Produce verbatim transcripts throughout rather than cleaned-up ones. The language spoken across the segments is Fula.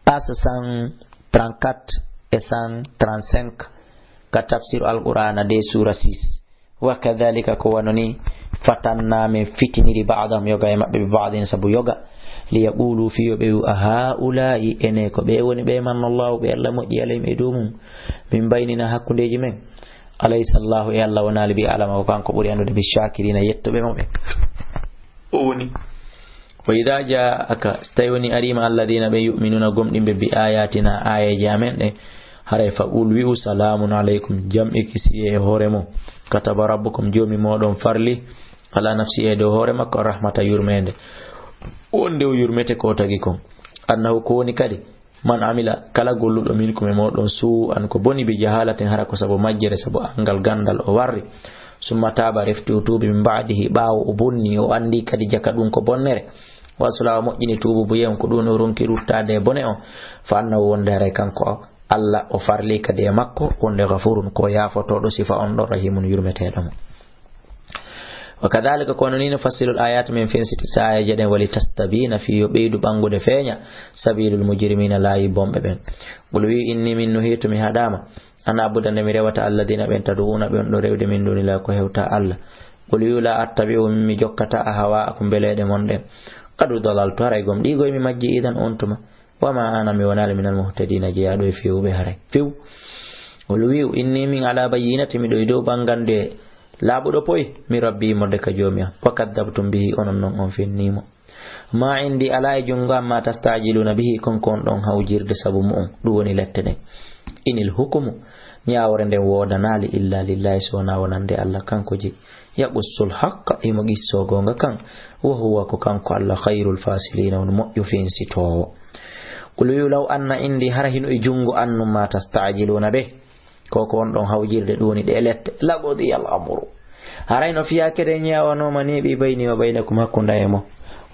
Aya cent trente-quatre e cent trente-cinq ka tafsir Alqur'aana de, suura six. Wa kadhalika, ko wano ni, fatanna, min fitiniri, ba'dahum, yoga e maɓɓe, bi ba'din, sabu yoga, li yaqulu, fii yo ɓe wi'u, a haa'ulaa'i, ene ko ɓe woni ɓe, manna Allahu, ɓe Allah moƴƴi, alayhim, e dow mum, min baynina, hakkundeeji men, alaysa Allahu, e Allah wonaali, bi a'lama, ko kanko ɓuri anndude, bi shakirina, yettuɓe mo ɓe. O woni, wa idha ja'aka, so tawi woni ariima, alladhina, ɓe, yu'minuna, gomɗimɓe, bi ayatina, aayeeje amen ɗe, haray fa qul, wi'u, salamun alaykum, jam e kisiyee e hoore mon, kataba rabbukum, joomi mooɗon farli, ala nafsihi, e dow hoore makko, rahmata, yurmeende, wonde o yurmete ko o tagi kon, annahu, ko woni kadi, man amila, kala golluɗo, minkum, e mooɗon, suu'an, ko boni, bi jahalatin, hara ko sabu majjere, sabu anngal ganndal o warri, summa taaba, refti o tuubi, min ba'dihi, ɓaawo o bonni, o anndi kadi jaka ɗum ko bonnere, wa aslaha, o moƴƴini tuubu buye on, ko ɗum o ronki ruttaade e bone on, fa annahu, wonde haray kanko Allah o farli kadi e makko, wonde ghafurun, ko yaafotooɗo, sifa on ɗon, rahimun, yurmeteeɗo mo. Wa kadhalika, kono ni, nufassilu l-ayati, min fensitita aayeeje ɗen, wa litastabina, fii yo ɓeydu ɓanngude, feeña, sabilul mujrimina, laayi bonɓe ɓen. Qul, wi'u, inni, min, nuhitu, mi haɗaama, an a'buda, nde mi rewata, alladhina, ɓen, tad'una, ɓe on ɗo rewde, min dunillahi, ko hewta Allah. Qul, wi'u, la attabi'u, min, mi jokkataa, ahwa'akum, beleeɗe mon ɗen. Qad dalaltu, haray gom ɗiigoy mi majji, idan, on tuma. Wa ma ana, mi wonaali, minal muhtadina, jeyaaɗo e fewuɓe haray. Few. Qul, wi'u, inni, min, ala bayyinati, miɗo e dow ɓanngande laaɓuɗo poy, min rabbi, immorde ka joomi am. Wa kadhabtum bihi, onon non on fenniimo. Ma indi, alaa e junngo am, ma tasta'jiluna bihi, kon ko on ɗon hawjirde sabu mu'un, ɗum woni lette ɗen. Inil hukmu, ñaawore nden woodanaali, illa lillahi, so wonaa wonande Allah, kanko jeyi. Yaqussul haqqa, himo qissoo goonga kan. Wa huwa, ko kanko Allah, khayrul fasilina, woni moƴƴo fensitoowo. Qul, wi'u, law anna indi, hara hino e junngo an nun, ma tasta'jiluna bih, ko ko on ɗon hawjirde, ɗum woni ɗe lette, laqudiyal amru, haray no fiyaake ɗen ñaawanooma, neeɓi, bayni wa baynakum, hakkunde e mo.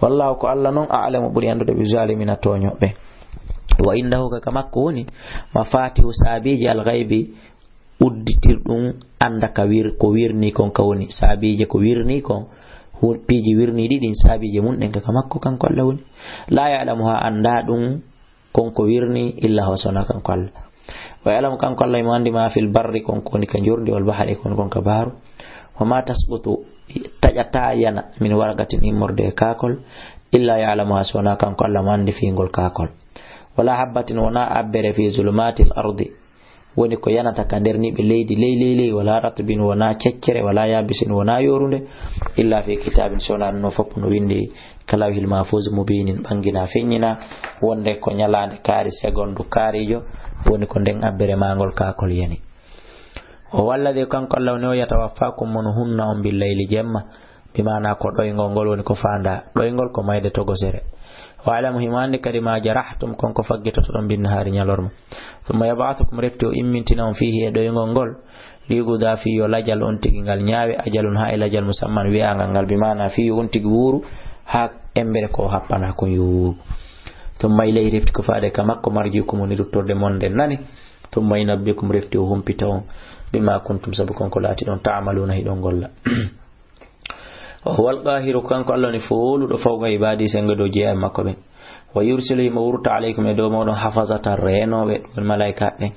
Wallahu, ko Allah non, a'lamu, ɓuri anndude, bi zalimina, tooñooɓe. Wa indahu, ka, ka makko woni mafatihu, saabiiji, al ghaybi, udditirɗum annda ka wir-, ko wirnii kon, ka woni saabiije ko wirnii kon, hu-, piiji wirniiɗi ɗin, saabiije mun ɗen ka, ka makko kanko Allah woni. La ya'lamuha, anndaa ɗum kon ko wirnii, illa huwa, so wonaa kanko Allah. Wa ya'lamu, kanko Allah, himo anndi, ma fil barri, kon ko woni ka njordi, wal bahri, kon, kon ka baaru. Wa ma tasqutu, taƴataa yana, min waraqatin, immorde e kaakol, illa ya'lamuha, so wonaa kanko Allah mo anndi fii ngol kaakol. Wala habbatin, wonaa abbere, fi zulumatil ardi, woni ko yanata ka nder niɓe leydi, ley, ley, ley, wala ratbin, wonaa ceccere, wala yabisin, wonaa yoorunde, illa fi kitabin, so wonaa ɗum fof no winndi ka lawhil mahfuz, mubinin, ɓanngina, feññina, wonde ko ñalaande kaari, segondu kaariijo, woni ko nden abbere maa ngol kaakol yani. O huwa alladhi, kanko Allah woni o, yatawaffakum, mo no hunna on, bil layli, jemma, bi maana ko ɗoyngol ngol woni ko faandaa. Ɗoyngol ko mayde togosere. Wa alamu, himo anndi kadi, ma jarahtum, kon ko faggitotoɗon, bin nahaari, ñalorma. Thumma yab'athukum, refti o immintina on, fiihi, e ɗoyngol ngol, liyuqda, fii yo lajal on tigi ngal ñaawe, ajalun, haa e lajal, musamman, wi'aangal ngal, bi maana fii yo on tigi wuuru haa embere ko o happanaa kon yo wuuru. Thumma ilayhi, refti ko faade ka makko, marji'ukum, woni ruttorde mon nden, nani. Thumma yunabbi'ukum, refti o humpita on, bima kuntum, sabu kon ko laatiɗon, ta'maluna, hiɗon golla. Wa huwa al-qahiru, kanko Allah woni fooluɗo fawqa ibadi, senngo dow jeyaa makko ɓen. Wa yursilu, himo wurta, alaykum, e dow mooɗon, hafazatan, reenooɓe, ɗum woni malaa'ikaaɓe ɓen.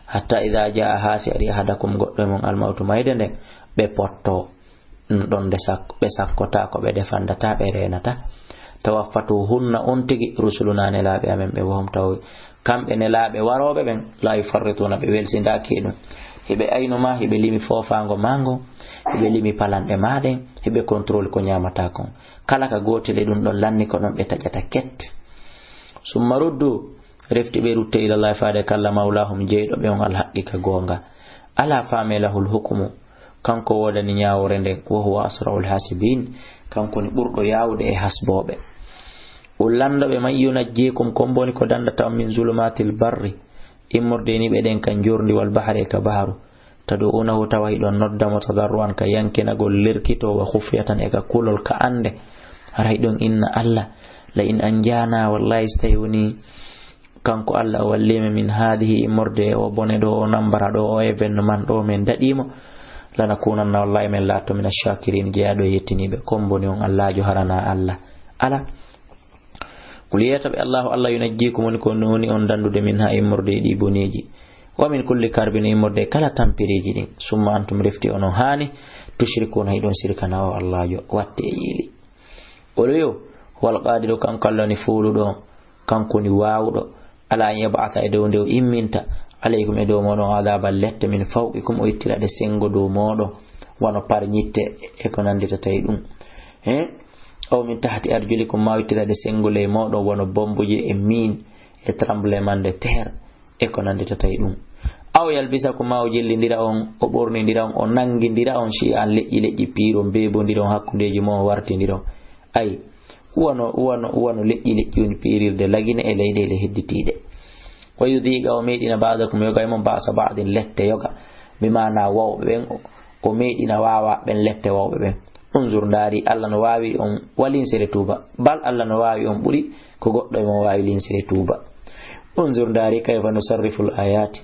Hatta idha jaa, haa si ari, ahadakum, goɗɗo e mon, al-mawtu, mayde nden, ɓe potto. Ɗum ɗon nde sak-, ɓe sakkotaa ko ɓe defandataa, ɓe reenataa. Tawaffatu, hunna on tigi, rusuluna, nelaaɓe amen ɓe, wa hum, taw kamɓe nelaaɓe warooɓe ɓen, la yufarrituna, ɓe welsindaaki e ɗum. Hiɓe aynu ma, hiɓe limi foofaango maa ngon, hiɓe limi palanɗe maa ɗen, hiɓe contrôle ko ñaamataa kon. Kala ka gootel e ɗum ɗon lanni ko ɗon ɓe taƴata ket. Summa ruddu, refti ɓe rutte, ilallahi, faade ka Allah, mawlahum, jeyɗo ɓe on, alhaqqi, ka goonga. Alaa, faamee, lahul hukmu, kanko woodani ñaawoore nden, wa huwa asra'ul hasibin, kanko woni ɓurɗo yaawude e hasbooɓe. O lanndo ɓe, man yunajjikum, ko on woni ko dandata on, min zulumatil barri, immorde e niɓe ɗen ka njorndi, wal bahri, e ka baaru, tad'unahu, tawa hiɗon nodda mo, tadarruan, ka yankinagol, lerkitoo, wa khufyatan, e ka kulol, ka annde. Hara hiɗon inna Allah, la in anjana, wallahi, so tawi woni kanko Allah o walli men min haadihi, immorde e o bone ɗo, o nambara ɗo, o événement ɗo, men daɗii mo, lanakunanna, wallahi, men laatto, mina shakirin, jeyaaɗo e yettiniiɓe. Ko on woni on Allaajo, hara na Allah? Alaa. Qul, yeeta ɓe, Allahu, Allah, yunajjikum, woni ko woni on dandude, minha, immorde e ɗi boneeji, wa min kulli karbin, immorde e kala tampereeji ɗin, summa antum, refti onon haani, tushrikuna, hiɗon sirkana o Allaajo watte e yiili. Qul, yo, huwal qaadiru, kanko Allah woni fooluɗo on, kanko woni waawuɗo, ala an yab'atha, e dow nde o imminta, alaykum, e dow mooɗon, adaaban, lette, min fawqikum, o ittira ɗe senngo dow mooɗon, wano parñitte e ko nannditata e ɗum. He? Aw min tahti arjulikum, ma o ittira ɗe senngo ley mooɗon, wano bombuji e miin e tremblement de terre e ko nannditata e ɗum. Aw yalbisakum, ma o jillindira on, o ɓornindira on, o nanngindira on, shiy'an, leƴƴi leƴƴi, piiron, beebondira on hakkundeeji mon, o wartindira on. Ay, wano, wano, wano leƴƴi leƴƴi woni piirirde Lagine e leyɗeele hedditiiɗe. Wa yudhiqa, o meeɗina, ba'dakum, yoga e mon, ba'sa ba'din, lette yoga, bi maana wawɓe ɓen, o, o meeɗina waawaaɓe ɓen lette wawɓe ɓen. Unzur, ndaari, Allah no waawi on walinsere tuuba. Bal, Allah no waawi on ɓuri ko goɗɗo e mon waawi linsere tuuba. Unzur, ndaari, kayfa nusarriful ayati,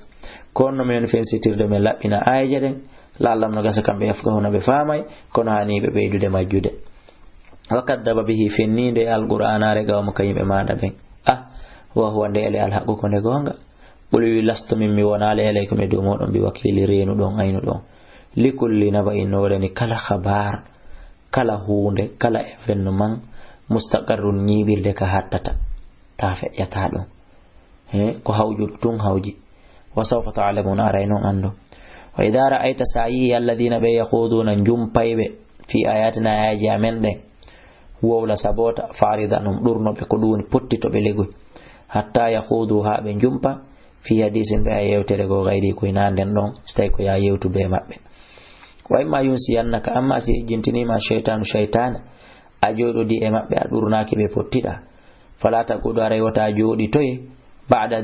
ko honno men fensitirde men laɓɓina aayeeje ɗen, la'allahum, no gasa kamɓe, yafqahuna, ɓe faamay, kono haani ɓe ɓeydude majjude. Wa kaddaba bihi, fenni nde Alqur'aanaare, qawmuka, yimɓe maaɗa ɓen. Ah, wa huwa, nde ele, alhaqqu, ko nde goonga. Qul, wi, lastu, min mi wonaali, alaykum, e dow mooɗon, bi wakiili, reenuɗo on, aynuɗo on. Likulli naba'in, no woodani kala khabar, kala huunde, kala événement, mustaqarrun, ñiiɓirde ka hattata, ta feƴƴata ɗum. He, ko hawjuɗo tun hawji. Wa sawfa ta'lamun, aray non anndo. Wa idha ra'ayta, sa yi'i, alladhina, ɓe, yakhuduna, njumpayɓe, fi ayatina, aayeeji amen ɗen, wowla saboota, fa'rid anhum, ɗurno ɓe, ko ɗum woni pottito ɓe legoy. Hatta yakhudu, haa ɓe njumpa, fi hadisin, ɓe, e yewtere goo, ghayri, ko hinaa nden ɗon, so tawi ko yaa yewtude e maɓɓe. Wa imma yunsiyannaka, amma si ejjintiniima shaytanu, shaytaane, a jooɗodii e maɓɓe, a ɗurnaaki ɓe, pottiɗaa. Fala taq'ud, aray wota jooɗitoye, ba'da